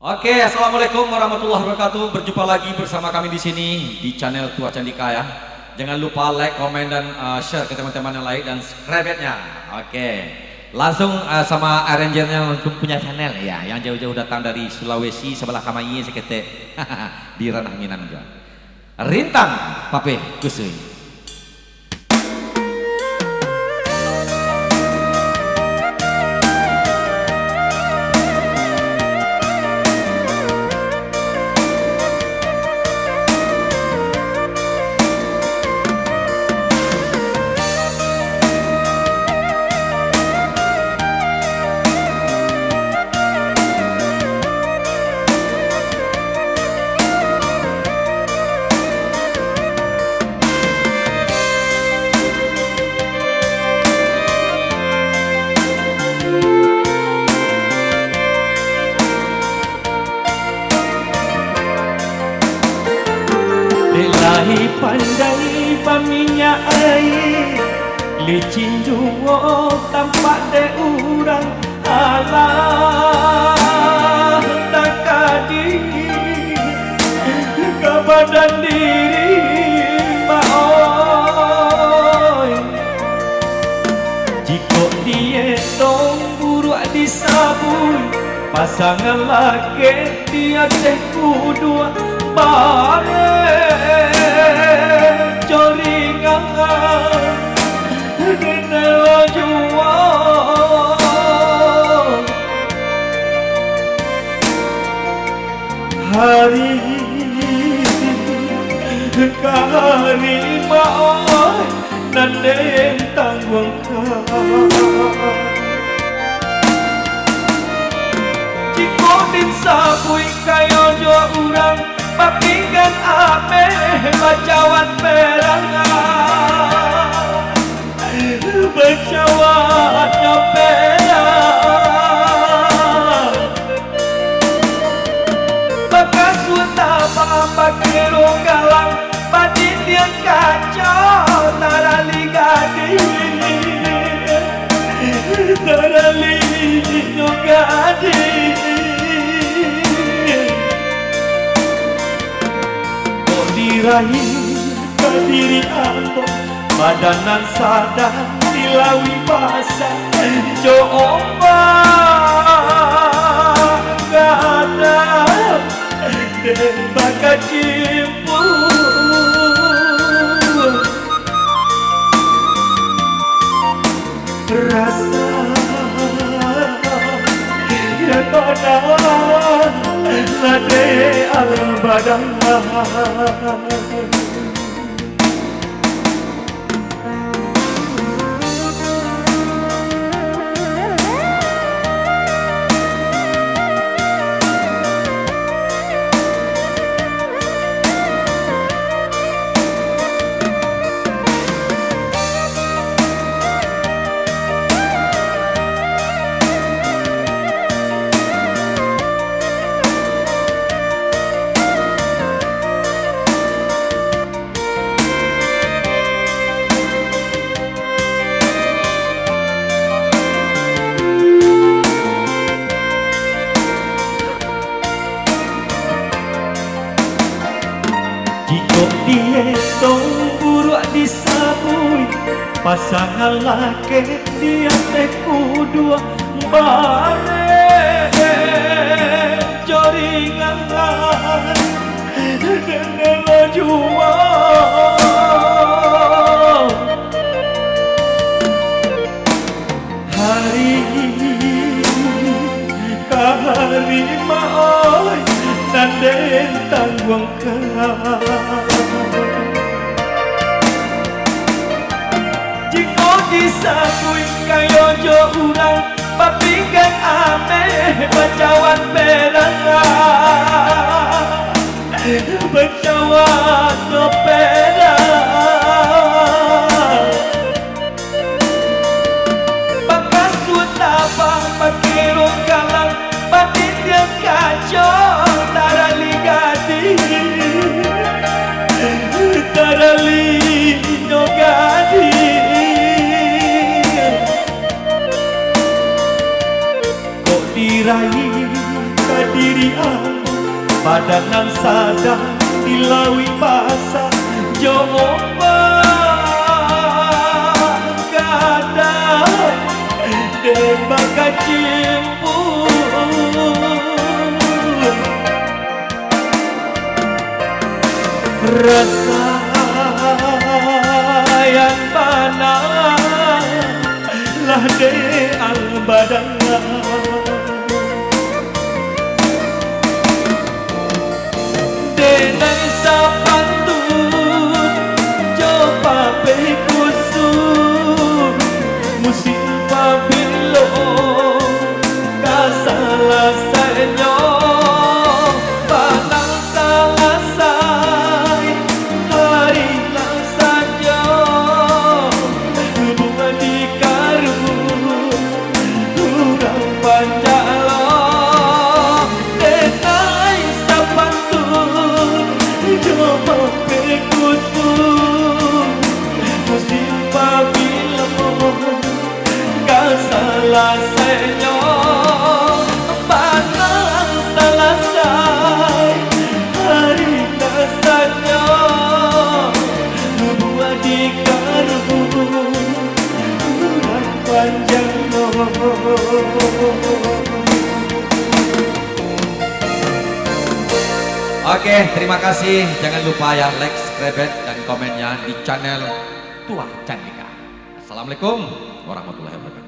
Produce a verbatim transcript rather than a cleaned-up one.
Oke, assalamualaikum warahmatullahi wabarakatuh. Berjumpa lagi bersama kami di sini di channel Tuah Candika, ya. Jangan lupa like, komen, dan, uh, share ke teman-teman yang lain dan subscribe-nya. Oke. Langsung, uh, sama arrangernya langsung punya channel, ya, yang jauh-jauh datang dari Sulawesi sebelah kamai saketek di Ranah Minang juga. Rintang Papeh Kusui. Dek lai pandai baminyak aia, licin juo tampak dek urang, alah takadi ka badan diri, Mak oi. Jikok dietong buruak disabuik, pasangan lakek di ateh kuduak, bareh jo ringan, den elo juo. Hari ka hari, Mak oi, nan den tangguangkan. Jikok den sabuik kayo jo urang, bapinggan ameh bacawan perak, bacawan jo perak. Bakasuik tabang, bakelong galang, badindiang kaco, tarali gadih, tarali nyo gadih. Kok diraih ka diri ambo, badan nan sadang dilawik basah, jo ombak gadang den bakacimpuak. Rasa nan padah ladeh alam badan. Jikok dietong buruak disabuik, pasangan lakek di ateh kuduak, bareh jo ringan, den elo juo. Hari ka hari, Mak oi, nan den tangguangkan. Jikok disabuik kayo jo urang, bapinggan ameh bacawan perak, bacawan jo perak. Bakasuik tabang, bakelong galang, badindiang kaco, tarali gadih, tarali nyo gadih. Kok diraih ka diri Padan nan sadang di lauik basah, jo ombak gadang dek bakacimpua. Rasa yang bana lah dek Alba danga. Denai sapantun jo papeh kusum, musim pabilo ka salasainyo, panang salasai, hari nan sajo, buah dikaruah, urang panjalo, denai sapantun jo papeh kusum, musim pabilo ka salasainyo, panang salasai, hari nan sajo, buah dikaruah, urang panjalo. Oke, terima kasih. Jangan lupa ya, like, subscribe, dan komennya di channel Tuah Candika. Assalamualaikum warahmatullahi wabarakatuh.